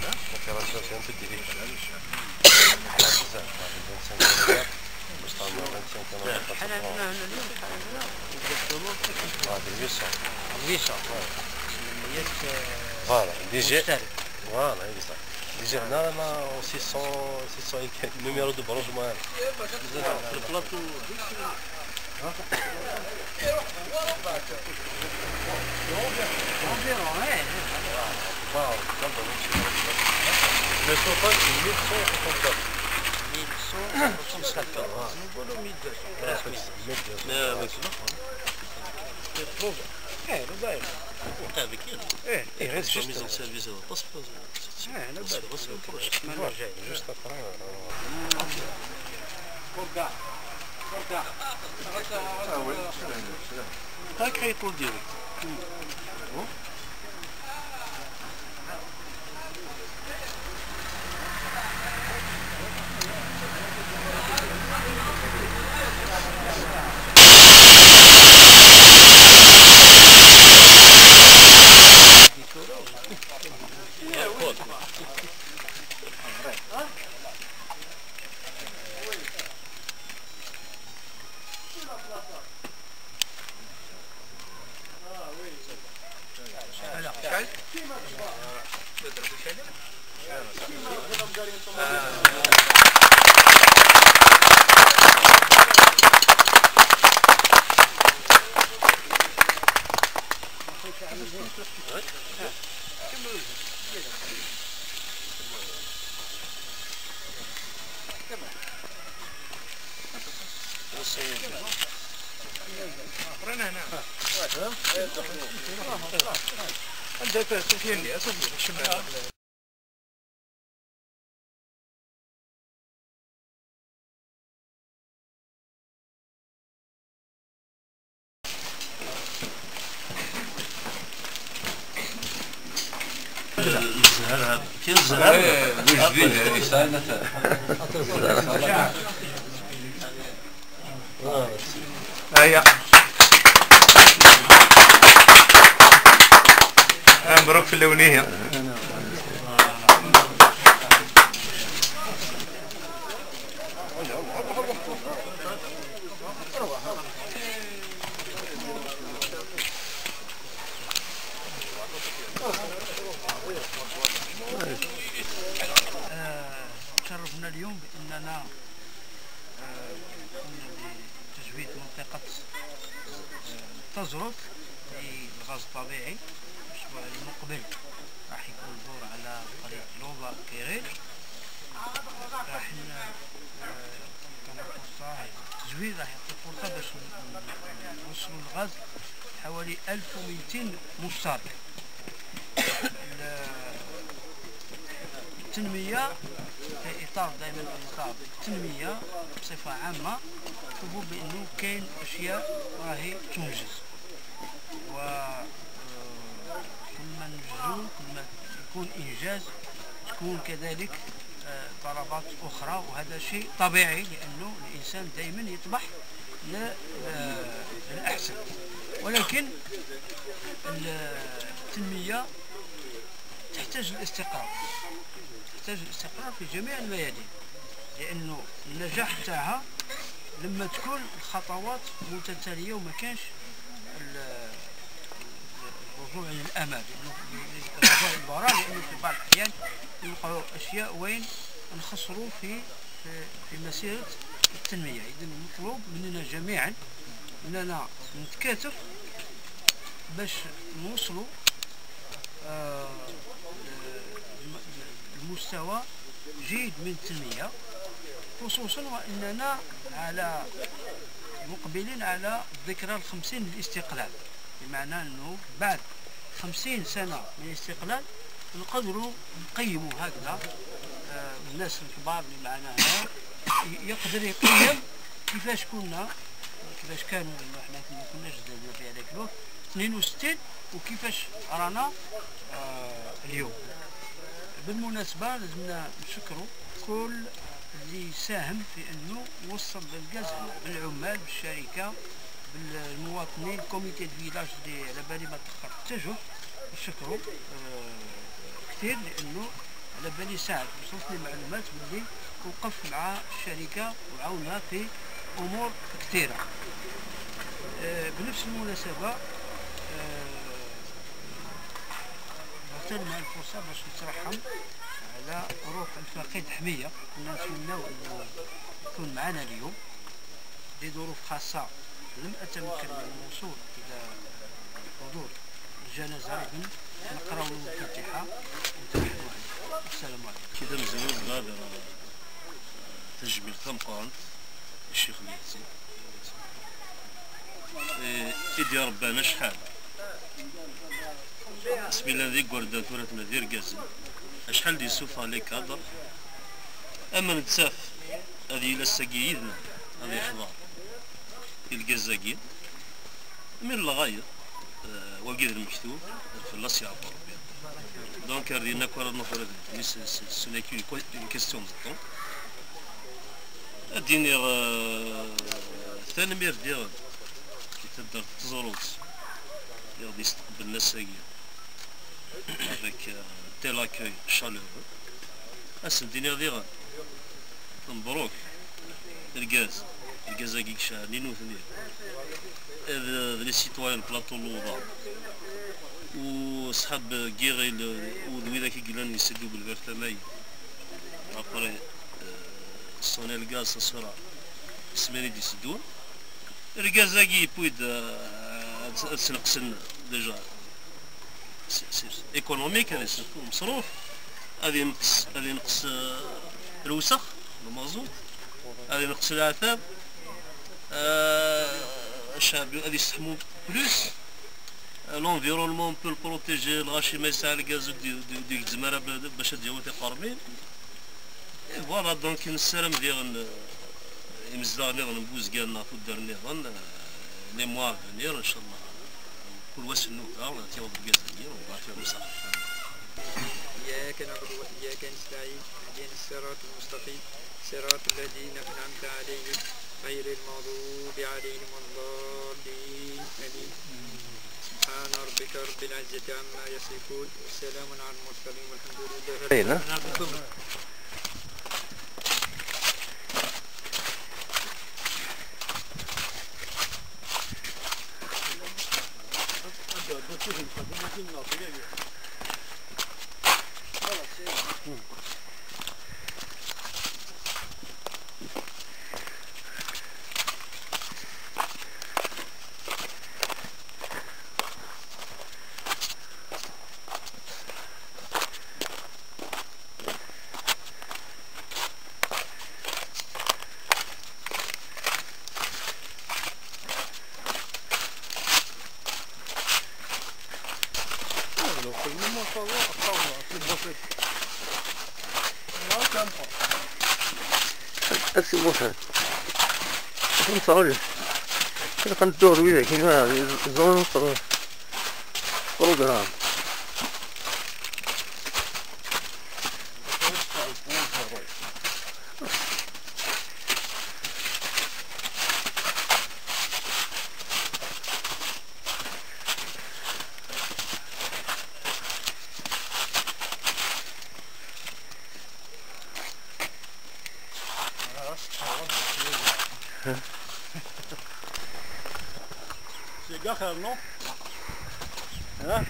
L'opération c'est un peu difficile. بزاف 25 كيلومتر باش تعمل 25 كيلومتر. شحال عندنا هنا اليوم؟ شحال عندنا exactement؟ 800. 800. Voilà, déjà. Voilà, exact. Déjà, هنا رانا 600 600 numéro de branchement. ال plateau. Environ, ouais. Le total, c'est 1164. 1164. نقولوا 1200. Mais avec l'autre. ايه لو باين. Avec elle. ايه ايه غير La mise en service, elle va pas se faire. ايه لا C'est la semaine prochaine. السمانة الجاية. Juste après. T'as créé ton direct. عندك سفيان لي سفيان الشمال. الزهر هذا كاين الزهر. هيا مبروك في اللونية. تشرفنا اليوم بأننا قمنا بتجويد منطقة تزرق للغاز الطبيعي. الأسبوع المقبل راح يكون الدور على طريق لوبا كيريل. راح كما فرصة التجويد راح يعطي فرصة باش نوصلوا الغاز حوالي 1200 مشترك. التنمية في إطار دائما في إطار التنمية بصفة عامة، شوفوا بأنه كاين أشياء راهي تنجز، و كل ما ننجزو كل ما يكون إنجاز تكون كذلك طلبات أخرى، وهذا شيء طبيعي لأنه الإنسان دائما يطمح للأحسن. ولكن التنمية تحتاج الاستقرار، تحتاج الاستقرار في جميع الميادين، لأنه النجاح تاعها لما تكون الخطوات متتالية وما كانش الرجوع للأمام، لأنه الرجوع للوراء، لأنه في بعض الأحيان يوقعوا أشياء وين نخسروا في في في مسيرة التنمية. إذا المطلوب مننا جميعا أننا نتكاتف باش نوصلوا المستوى جيد من التنمية، خصوصا وأننا على مقبلين على الذكرى 50 للاستقلال، بمعنى أنه بعد 50 سنة من الاستقلال نقدروا نقيموا هكذا. الناس الكبار اللي معنا هنا يقدر يقيم كيفاش كنا، كيفاش كانوا، لأنه حنا ما كناش زادنا في هذاك الوقت 62، وكيفاش رانا اليوم. بالمناسبة لازمنا نشكروا كل اللي ساهم في انه وصل للغاز هنا، بالعمال، بالشركة، بالمواطنين، comité de village اللي على بالي ما تاخر حتى جهد، نشكروا كثير لانه على بالي ساعد، وصلتني معلومات باللي وقف مع الشركة وعاونها في أمور كثيرة. بنفس المناسبة نغتنم الفرصة باش نترحم على روح الفقيد حمية، كنا نتمناو أنه يكون معنا اليوم، لظروف خاصة لم أتمكن من الوصول إلى حضور الجنازة، إذن نقراو الفاتحة ونترحموا عليه. السلام عليكم. كذا مزيان غادر تجميل ثمقانت الشيخ الياسين إيدي ربنا شحال بسم الله ذي قردان ثورتنا ذي رقازي شحال دي سوفا لي كادر أما نتساف هذه إلى السقيدنا هذه حضار القزاقين من الغاية وقيد المكتوب في الله سيعبر ربي دونك هذه نكره نفرد ce n'est qu'une question de temps اديني ثاني ديال كي تدار تزروت غادي يستقبل الناس avec tel accueil chaleureux. اسديني غادي مبروك الغاز الغاز كيك شانين وثنين les citoyens plateau الوضع وصحاب كيغي وذوي ذاك يقولون يسدوا بالبرتماي après سونيل غاز سورا سماني دي سدون الغاز بويد تنقصن déjà économique هذا مصروف هذه ينقص هذه ينقص الوسخ المازوت هذه ينقص العذاب الشعب غادي يستحمو plus l'environnement peut protéger الغاشي ما يسعى الغاز ديك الزماره باش تجاوب تقارمين voilà donc نسالم ديال يمزدار نظن بوزكان ناخذ دار نظن les mois à venir ان شاء الله كل واش النوكا تيوض الغاز ويعطيهم الصحة. إياك نعبد وإياك نستعين اهدنا الصراط المستقيم صراط الذين أنعمت عليهم غير المغضوب عليهم الضالين آمين. سبحان ربك رب العزة عما يصفون والسلام على المرسلين والحمد لله. كندور ويا كاين زون بروغرام C'est gars, non? Hein?